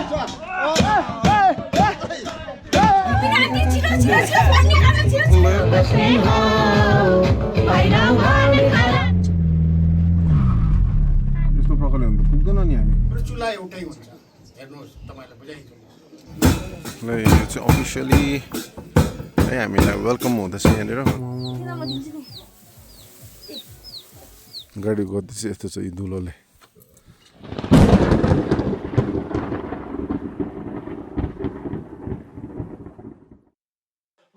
यस्तो प्रकारले हुन्छ पुग्दैन नि हामी चुल्हा एउटै हुन्छ हेर्नुहोस् तपाईँलाई बुझाइदिन्छु ल यो चाहिँ अफिसियली है हामीलाई वेलकम हुँदैछ यहाँनिर गाडी गर्दैछ यस्तो छ यी दुलोले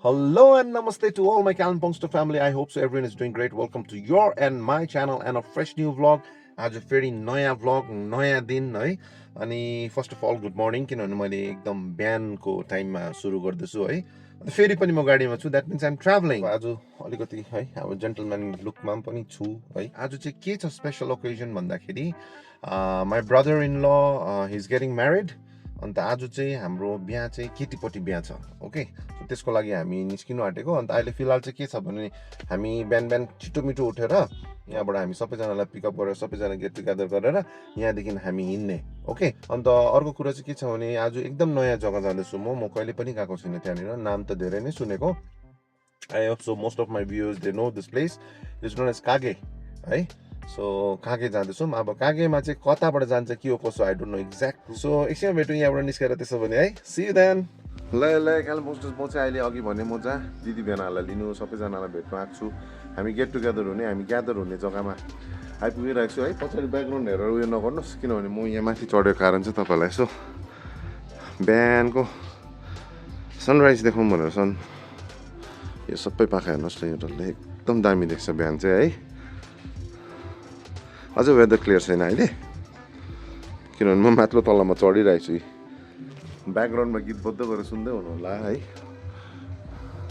Hello and namaste to all my Kalimpongster family. I hope so everyone is doing great. Welcome to your and my channel and a fresh new vlog. आज फेरि नयाँ vlog, नयाँ दिन है अनि first of all good morning किनभने मैले एकदम बिहानको टाइममा सुरु गर्दैछु है फेरि पनि म गाडीमा छु that means I am travelling आज अलिकति है अब जेन्टलम्यान लुकमा पनि छु है आज चाहिँ के छ स्पेसल ओकेजन भन्दाखेरि माई ब्रदर इन ल हि इज गेटिङ म्यारिड अन्त आज चाहिँ हाम्रो बिहा चाहिँ केटीपट्टि बिहा छ ओके सो त्यसको लागि हामी निस्किनु आँटेको अन्त अहिले फिलहाल चाहिँ के छ भने हामी बिहान बिहान छिटो मिठो उठेर यहाँबाट हामी सबैजनालाई पिकअप गरेर सबैजना गेट टुगेदर गरेर यहाँदेखि हामी हिँड्ने ओके अन्त अर्को कुरा चाहिँ के छ भने आज एकदम नयाँ जग्गा जाँदैछु म कहिले पनि गएको छुइनँ त्यहाँनिर नाम त धेरै नै सुनेको I hope so most of my viewers they know this place is known as Kage है सो कागे जाँदैछौँ अब कागेमा चाहिँ कताबाट जान्छ के हो कसो I don't know exact so एकछिनमा भेटौँ यहाँबाट निस्केर त्यसो भने है सी यु देन ल कालिम्पोङ म चाहिँ अहिले अघि भने म जहाँ दिदी बहिनीहरूलाई लिनु सबैजनालाई भेट्नु आएको छु हामी गेट टुगेदर हुने हामी ग्यादर हुने जग्गामा आइपुगिरहेको छु है पछाडि ब्याकग्राउन्ड हेरेर उयो नगर्नुहोस् किनभने म यहाँ माथि चढेको कारण चाहिँ तपाईँलाई यसो बिहानको सनराइज देखाउँ भनेर यो सबै पाखा हेर्नुहोस् न यो डल्लै एकदम दामी देख्छ बिहान चाहिँ है अझै वेदर क्लियर छैन अहिले किनभने म मात्र तलमा चढिरहेको छु ब्याकग्राउन्डमा गीत बद्ध गरेर सुन्दै हुनु होला है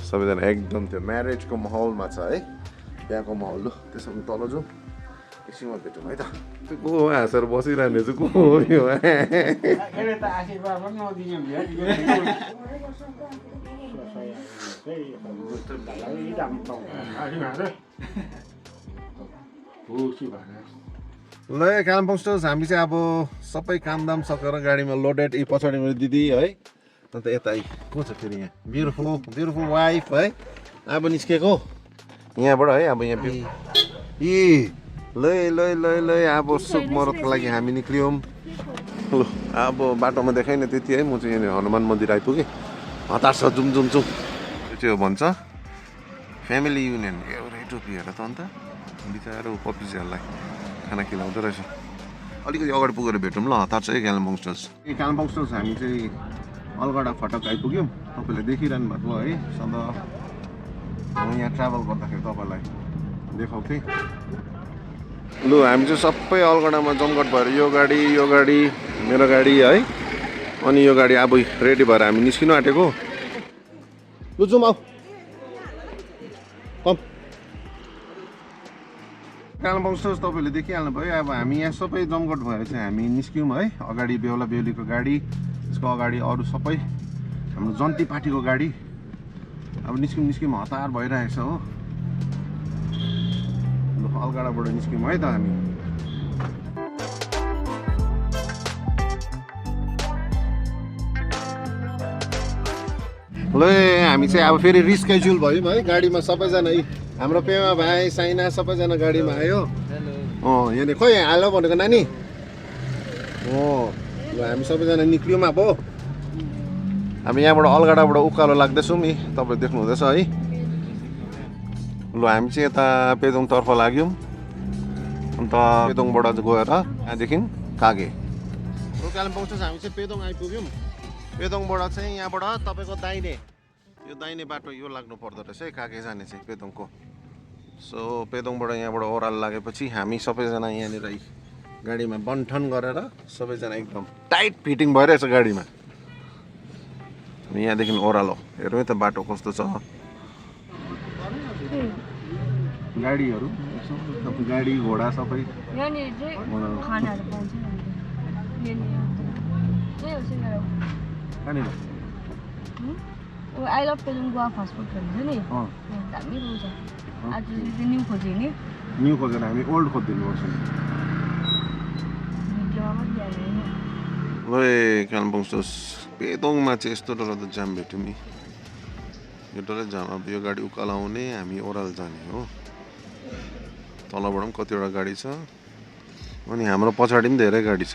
सबैजना एकदम त्यो म्यारेजको माहौलमा छ है बिहाको माहौल लु त्यसो भने तल जाउँ एकछिनमा भेटौँ है त त्यो को हाँसेर बसिरहने चाहिँ को हो यो ल कालिम्पोङ स्टोर्स हामी चाहिँ अब सबै कामदाम सकेर गाडीमा लोडेड यी पछाडि मेरो दिदी है अन्त यता को छ फेरि यहाँ ब्युटिफुल वाइफ है अब निस्केको यहाँबाट है अब यहाँ ल अब सुख मरदको लागि हामी निक्लियौँ ल अब बाटोमा देखाइन त्यति है म चाहिँ यहाँनिर हनुमान मन्दिर आइपुगेँ हतार छ जुम त्यो चाहिँ भन्छ फ्यामिली युनियन एउटै टोपी हेर त अन्त बिचरा पपिजहरूलाई खाना खिलाउँदो रहेछ अलिकति अगाडि पुगेर भेटौँ ल हतार छ है कालिम्पोङ स्टोर्स कालिम्पोङ स्टोर्स हामी चाहिँ अलगढा फटक आइपुग्यौँ तपाईँले देखिरहनु भएको है सधैँ म यहाँ ट्राभल गर्दाखेरि तपाईँलाई देखाउँथेँ लु हामी चाहिँ सबै अलगढामा जमघट भएर यो गाडी मेरो गाडी है अनि यो गाडी अब रेडी भएर हामी निस्किनु आँटेको लु जाउँ आऊ कम कालिम्पोङ स्टोर्स तपाईँले देखिहाल्नु भयो अब हामी यहाँ सबै जमघट भएर चाहिँ हामी निस्क्यौँ है अगाडि बेहुला बेहुलीको गाडी त्यसको अगाडि अरू सबै हाम्रो जन्ती पार्टीको गाडी अब निस्क्यौँ हतार भइरहेको छ हो ल अलगढाबाट निस्क्यौँ है त हामी ल हामी चाहिँ अब फेरि रिस्केड्युल भयौँ है गाडीमा सबैजना हाम्रो पेमा भाइ साइना सबैजना गाडीमा आयो यहाँनिर खोइ हाल्यो भनेको नानी ल हामी सबैजना निक्लियौँ अब हामी यहाँबाट अलगढाबाट उकालो लाग्दैछौँ नि तपाईँ देख्नु हुँदैछ है ल हामी चाहिँ यता पेदोङतर्फ लाग्यौँ अन्त पेदोङबाट गएर यहाँदेखि कागे कालिम्पोङ चाहिँ हामी चाहिँ पेदोङ आइपुग्यौँ पेदोङबाट चाहिँ यहाँबाट तपाईँको दाहिने बाटो यो लाग्नु पर्दो रहेछ है कागे जाने चाहिँ पेदोङको सो पेदोङबाट यहाँबाट ओह्रालो लागेपछि हामी सबैजना यहाँनिर गाडीमा बन्ठन गरेर सबैजना एकदम टाइट फिटिङ भइरहेछ गाडीमा यहाँदेखि ओह्रालो हेरौँ है त बाटो कस्तो छ गाडीहरू गाडी घोडा सबै I love Pedong Goa fast food भन्छ नि दामी पाउँछ आज न्यू खोज्यो नि न्यू खोजेर हामी ओल्ड खोजिदिनु पर्छ ल कालिम्पोङ स्टोर्स पेदोङमा चाहिँ यस्तो डरलाग्दो जाम भेट्यौँ नि यो डल्लै जाम अब यो गाडी उकालो आउने हामी ओह्रालो जाने हो तलबाट पनि कतिवटा गाडी छ अनि हाम्रो पछाडि पनि धेरै गाडी छ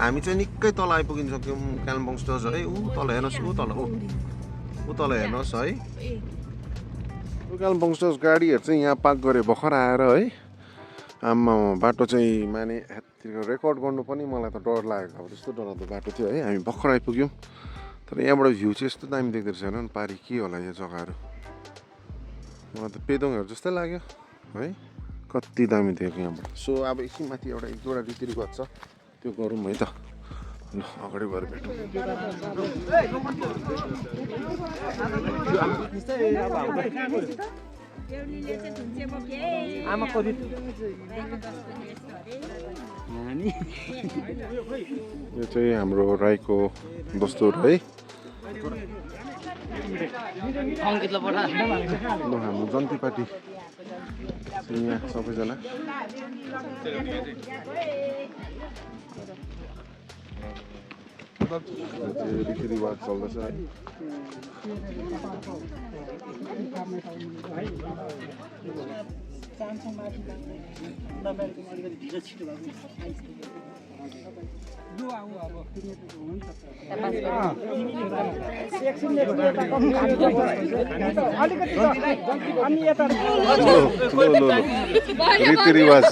हामी चाहिँ निकै तल आइपुगिसक्यौँ कालिम्पोङ स्टोर्स है ऊ तल हेर्नुहोस् ऊ तल हेर्नुहोस् है कालिम्पोङ स्टोर्स गाडीहरू चाहिँ यहाँ पार्क गरे भर्खर आएर है आम्मा बाटो चाहिँ माने रेकर्ड गर्नु पनि मलाई त डर लागेको अब त्यस्तो डरलाग्दो बाटो थियो है हामी भर्खर आइपुग्यौँ तर यहाँबाट भ्यू चाहिँ यस्तो दामी देख्दो रहेछ हेर्नु न पारि के होला यो जग्गाहरू मलाई त पेदोङहरू जस्तै लाग्यो है कति दामी देखेको यहाँबाट सो अब एकछिन माथि एउटा एक दुईवटा रीतिरिवाज छ त्यो गरौँ है त ल अगाडि गएर भेटौँ यो चाहिँ हाम्रो राईको दस्तुर है हाम्रो जन्ती पार्टी यहाँ सबैजना रीतिरिवाज चल्दैछ है रीतिरिवाज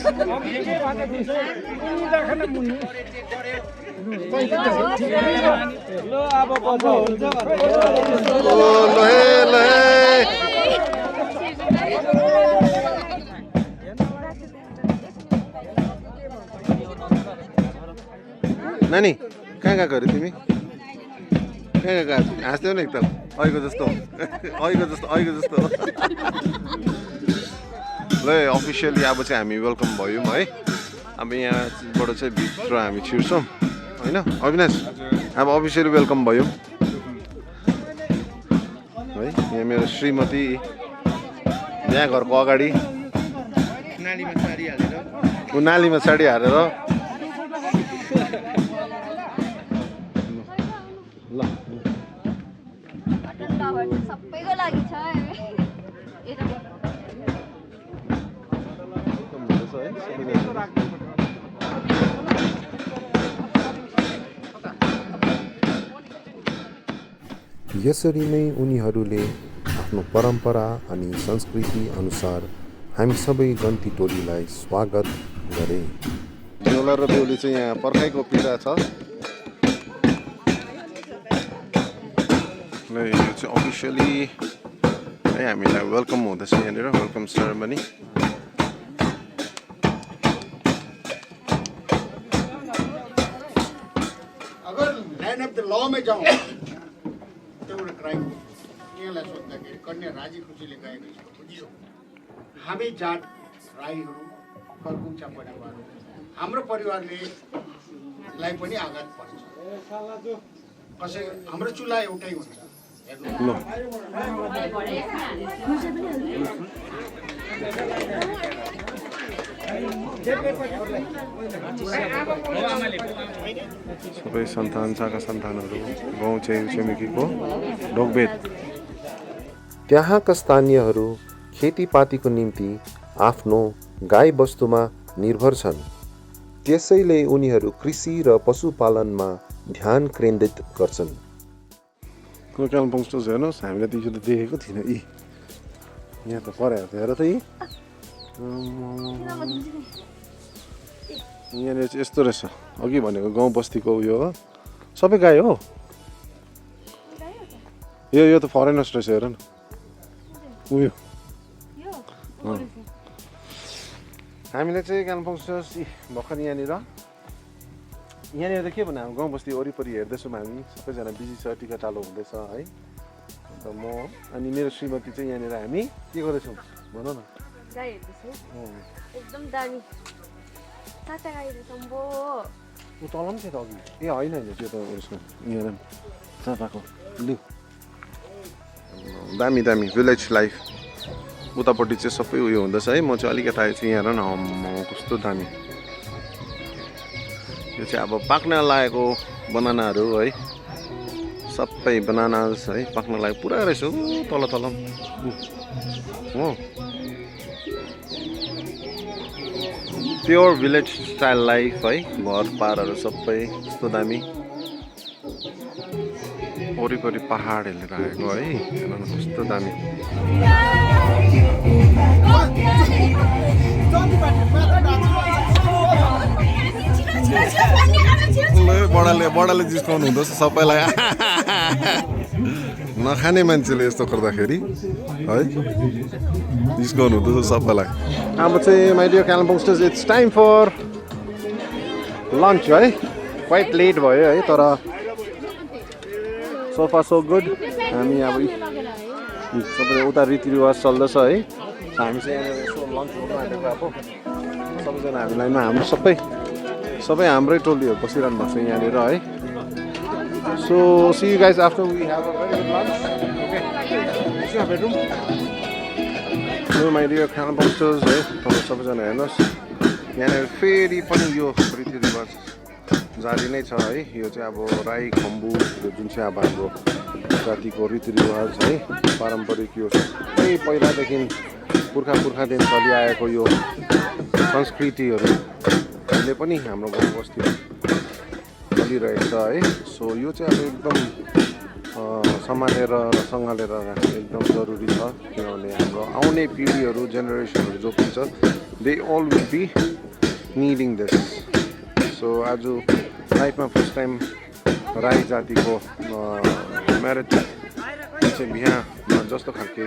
नानी कहाँ गएको अरे तिमी कहाँ गएको हाँस्दैौ न एकदम अहिलेको जस्तो ल अफिसियली अब चाहिँ हामी वेलकम भयौँ है अब यहाँबाट चाहिँ भित्र हामी छिर्छौँ होइन अविनाश अब अफिसियली वेलकम भयौँ है यहाँ मेरो श्रीमती यहाँ घरको अगाडि नालीमा साडी हालेर सबैको लागि छ यसरी नै उनीहरूले आफ्नो परम्परा अनि संस्कृति अनुसार हामी सबै गन्ती टोलीलाई स्वागत गरे। बेहुला र बेहुली चाहिँ यहाँ पर्खाइको पिरा छ। ल यो चाहिँ अफिसियली है हामीलाई वेलकम हुँदैछ यहाँनिर वेलकम सेरेमनी। अगर लाइन अफ द लॉ में जाऊँ तो एउटा क्राइम यहाँलाई सोध्दाखेरि कन्या राजी खुसीले गएको छ। बुझियो हामी जात राईहरू कर्कुचा परिवार हाम्रो परिवारले लाई पनि आघात पर्छ। कसै हाम्रो चुल्हा एउटै हुन्छ। सबै सन्तान साका सन्तानहरू गाउँ छिमेकीको ढोकबेद। त्यहाँका स्थानीयहरू खेतीपातीको निम्ति आफ्नो गाई बस्तुमा निर्भर छन्, त्यसैले उनीहरू कृषि र पशुपालनमा ध्यान केन्द्रित गर्छन्। कालिम्पोङ स्टोर्स हेर्नुहोस्, हामीले त यो त देखेको थिएन। यहाँ त पऱ्यो हेर त यहाँनिर चाहिँ यस्तो रहेछ। अघि भनेको गाउँ बस्तीको उयो हो, सबै गाई हो। यो त फरेनर्स रहेछ हेर न उयो यो हामीले चाहिँ कालिम्पोङ भर्खर यहाँनिर त के भन्नु हाम्रो गाउँ बस्ती वरिपरि हेर्दैछौँ हामी सबैजना बिजी छ टिकाटालो हुँदैछ है अन्त म अनि मेरो श्रीमती चाहिँ यहाँनिर हामी के गर्दैछौँ भन न गाई हेर्दैछु एकदम दामी साता गाई रहेछ अम्बो ऊ तल पनि थियो त अघि ए होइन त्यो त उसको यहाँ चापाको लु दामी दामी भिलेज लाइफ उतापट्टि चाहिँ सबै उयो हुँदैछ है म चाहिँ अलिकति आएछु यहाँ हेर न कस्तो दामी यो चाहिँ अब पाक्न लागेको बनानाहरू है सबै बनानास है पाक्न लागेको पुरा रहेछ तल तल हो प्योर भिलेज स्टाइल लाइफ है घरपारहरू सबै कस्तो दामी वरिपरि पहाडहरूले राखेको है हेर्नु न कस्तो दामी बडाले जिस्काउनु हुँदो रहेछ सबैलाई नखाने मान्छेले यस्तो गर्दाखेरि है जिस्काउनु हुँदो रहेछ सबैलाई अब चाहिँ my dear Kalimpongsters it's time for lunch है क्वाइट लेट भयो है तर सो फार सो गुड हामी अब सबै उता रीतिरिवाज चल्दैछ है हामी चाहिँ यहाँनिर यसो लन्च गर्नु आँटेको अब सबैजना हामी लाइनमा हाम्रो सबै हाम्रै टोलीहरू बसिरहनु भएको छ यहाँनिर है so see you guys after we have a very good lunch okay bedroom यो माइ डियर कालिम्पोङस्टर्स है तपाईँ सबैजना हेर्नुहोस् यहाँनिर फेरि पनि यो रीतिरिवाज जारी नै छ है यो चाहिँ अब राई खम्बु जुन चाहिँ अब हाम्रो जातिको रीतिरिवाज है पारम्परिक यो सबै पहिलादेखि पुर्खादेखि चलिआएको यो संस्कृतिहरू अहिले पनि हाम्रो गाउँ बस्तीमा चलिरहेको छ है सो यो चाहिँ अब एकदम सम्हालेर र सँगालेर राख्नु एकदम जरुरी छ किनभने हाम्रो आउने पिँढीहरू जेनेरेसनहरू जो पनि छ they all will be needing this so आज लाइफमा फर्स्ट टाइम राई जातिको म्यारेज चाहिँ बिहामा जस्तो खालके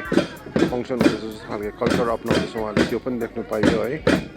फङ्सन हुँदैछ जस्तो खालके कल्चर अप्नाउँदैछ उहाँले त्यो पनि देख्नु पाइयो है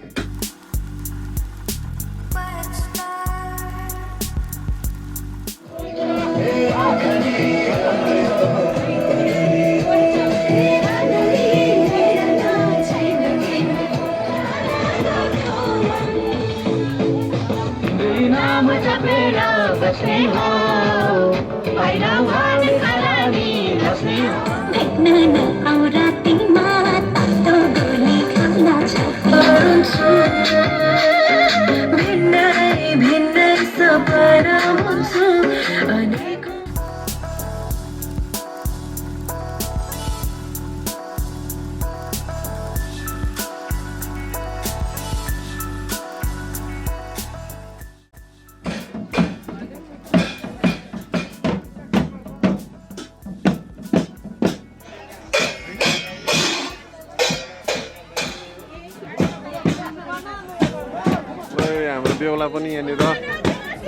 हाम्रो बेहुला पनि यहाँनिर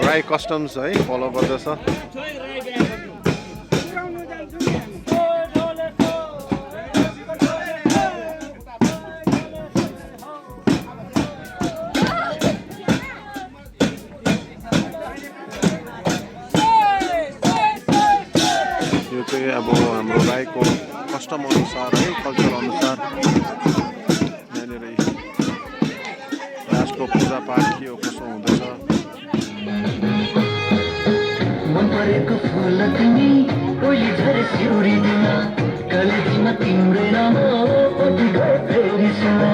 राई कस्टम्स है फलो गर्दछ यो चाहिँ अब हाम्रो राईको कस्टम अनुसार है कल्चर अनुसार को पूजा पाठ के हो कसो हुँदैछ मन परेको फुल तिमी ओली झरे सिउरी दिन कलेजीमा तिम्रो नाम ओटी गए फेरि सुना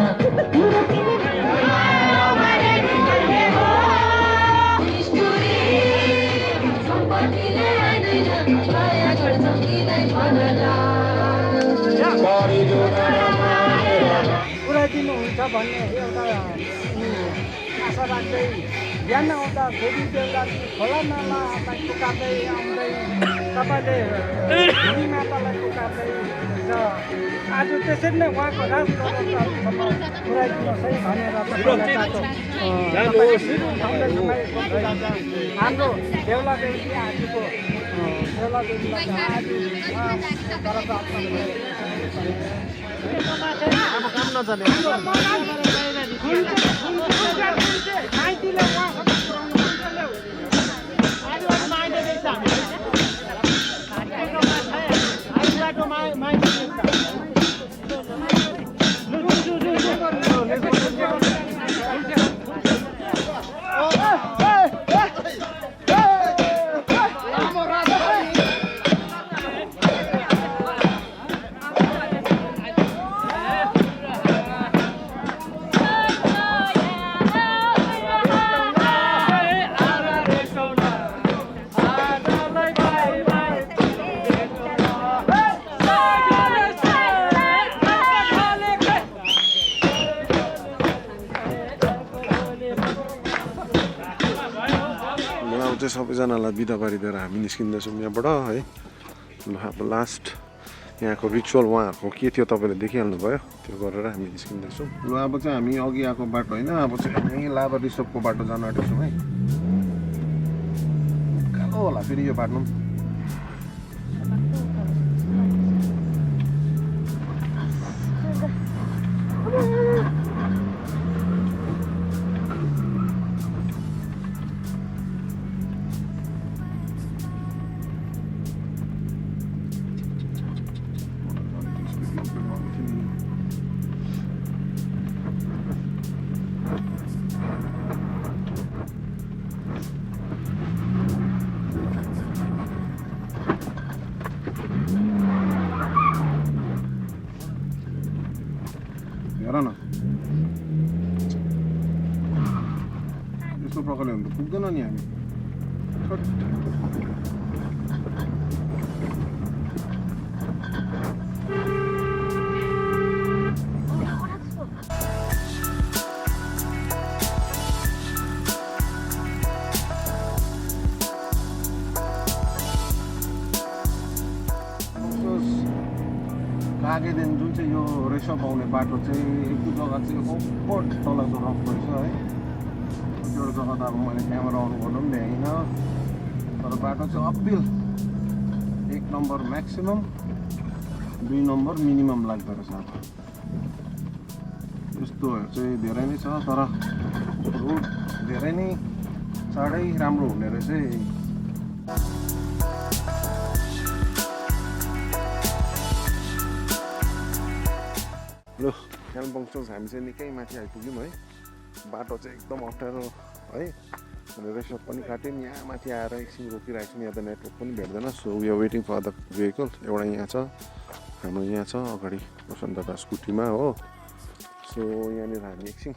पुरा दिनुहुन्छ भन्ने एउटा आशा राख्दै बिहान आउँदा फेरि बेलुका खोला नाला पुकार्दै आउँदै तपाईँले भूमि मातालाई पुकार्दै र आज त्यसरी नै उहाँको राजदरबारसम्म पुऱ्याइदिनुहोस् है भनेर हाम्रो बेहुला बेहुली आजको खेला देखिलाई आज तर प्राप्त अब काम नचले सबैजनालाई बिदा पारिदिएर हामी निस्किँदैछौँ यहाँबाट है ल अब लास्ट यहाँको रिचुअल उहाँहरूको के थियो तपाईँले देखिहाल्नु भयो त्यो गरेर हामी निस्किँदैछौँ ल अब चाहिँ हामी अघि आएको बाटो होइन अब चाहिँ हामी लाभा रिसोर्टको बाटो जान आँटेछौँ है कालो होला फेरि यो बाटो हेर न यस्तो प्रकारले हुनु त पुग्दैन नि हामी लागेदेखि जुन चाहिँ यो रेसप आउने बाटो चाहिँ एक दुई जग्गा चाहिँ ओपर तलको रक रहेछ है एउटा जग्गा त अब मैले क्यामेरा अन गर्नु पनि भ्याइनँ तर बाटो चाहिँ uphill 1 number maximum 2 number minimum लाग्दो रहेछ अब यस्तोहरू चाहिँ धेरै नै छ तर रोड धेरै नै चाँडै राम्रो हुने रहेछ ल कालिम्पोङ स्टोर्स हामी चाहिँ निकै माथि आइपुग्यौँ है बाटो चाहिँ एकदम अप्ठ्यारो है अनि रेसप पनि काट्यौँ यहाँ माथि आएर एकछिन रोकिरहेको छौँ यहाँ त नेटवर्क पनि भेट्दैन so we are waiting for the vehicle एउटा यहाँ छ हाम्रो यहाँ छ अगाडि प्रशान्त दादा स्कुटीमा हो सो यहाँनिर हामी एकछिन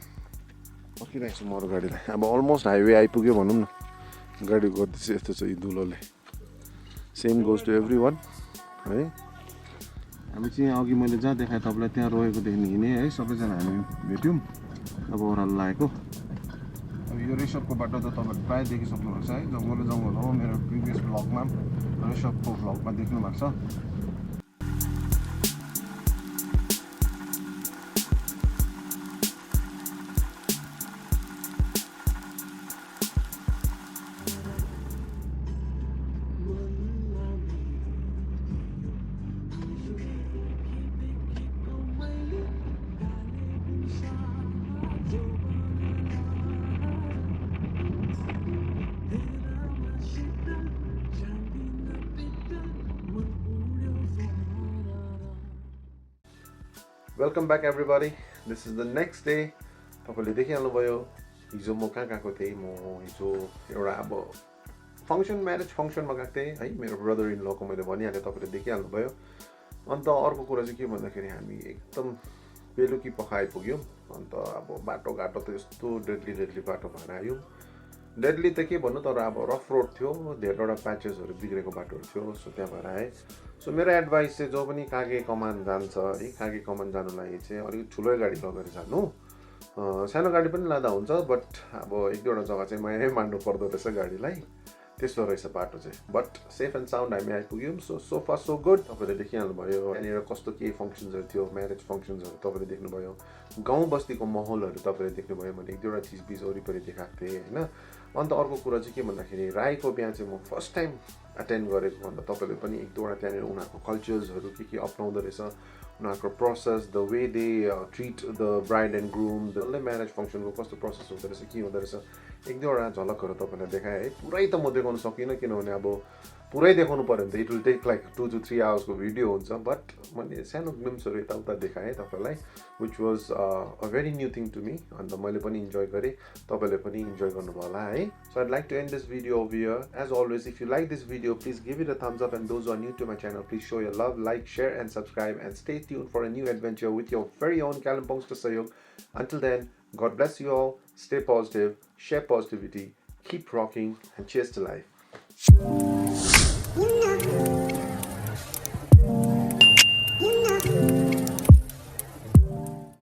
पर्खिरहेको छौँ अरू गाडीलाई अब अलमोस्ट हाइवे आइपुग्यो भनौँ न गाडी गर्दैछ यस्तो छ यी दुलोले same goes to everyone है हामी चाहिँ अघि मैले जहाँ देखाएँ तपाईँलाई त्यहाँ रोकेकोदेखि हिँडेँ है सबैजना हामी भेट्यौँ अब ओह्रालो लागेको अब यो रेसपको बाटो त तपाईँले प्रायः देखिसक्नुहुन्छ है जङ्गल हो मेरो प्रिभियस भ्लगमा रेसपको भ्लगमा देख्नु भएको छ welcome back everybody this is the next day तपाईँले देखिहाल्नुभयो हिजो म कहाँ गएको थिएँ म हिजो एउटा अब फङ्सन म्यारेज फङ्सनमा गएको थिएँ है मेरो ब्रदर इन लको मैले भनिहालेँ तपाईँले देखिहाल्नुभयो अन्त अर्को कुरा चाहिँ के भन्दाखेरि हामी एकदम बेलुकी पख आइपुग्यौँ अन्त अब बाटोघाटो त यस्तो डेडली बाटो भएर आयो डेडली त के भन्नु तर अब रफ रोड थियो धेरैवटा प्याचेसहरू बिग्रेको बाटोहरू थियो सो त्यहाँ भएर आएँ सो मेरो एडभाइस चाहिँ जो पनि कागे कमान जान्छ है कागे कमान जानु लागि चाहिँ अलिक ठुलै गाडी लगेर जानु सानो गाडी पनि लाँदा हुन्छ बट अब एक दुईवटा जग्गा चाहिँ मैले मान्नु पर्दो रहेछ गाडीलाई त्यस्तो रहेछ बाटो चाहिँ बट सेफ एन्ड साउन्ड हामी आइपुग्यौँ सो फार सो गुड तपाईँले देखिहाल्नुभयो यहाँनिर कस्तो के फङ्सन्सहरू थियो म्यारेज फङ्सन्सहरू तपाईँले देख्नुभयो गाउँ बस्तीको माहौलहरू तपाईँले देख्नुभयो मैले एक दुईवटा चिजबिज वरिपरि देखाएको थिएँ होइन अन्त अर्को कुरा चाहिँ के भन्दाखेरि राईको बिहा चाहिँ म फर्स्ट टाइम एटेन्ड गरेको भन्दा तपाईँले पनि एक दुईवटा त्यहाँनिर उनीहरूको कल्चर्सहरू के अप्नाउँदो रहेछ उनीहरूको process the way they treat the bride and groom डल्लै म्यारेज फङ्सनको कस्तो प्रोसेस हुँदो रहेछ के हुँदो रहेछ एक दुईवटा झलकहरू तपाईँलाई देखाएँ है पुरै त म देखाउन सकिनँ किनभने अब पुरै देखाउनु पऱ्यो भने त it will take like 2 to 3 आवर्सको भिडियो हुन्छ बट मैले सानो ग्लिम्सहरू यताउता देखाएँ तपाईँलाई which was a very new thing to me अन्त मैले पनि इन्जोय गरेँ तपाईँले पनि इन्जोय गर्नुभयो होला है so I'd like to end this video over here as always if you like this video please give it a thumbs up and those who are new to my channel please show your love like share and subscribe and stay tuned for a new adventure with your very own Kalimpongster Sayog. Until then, God bless you all, stay positive, share positivity, keep rocking and cheers to life.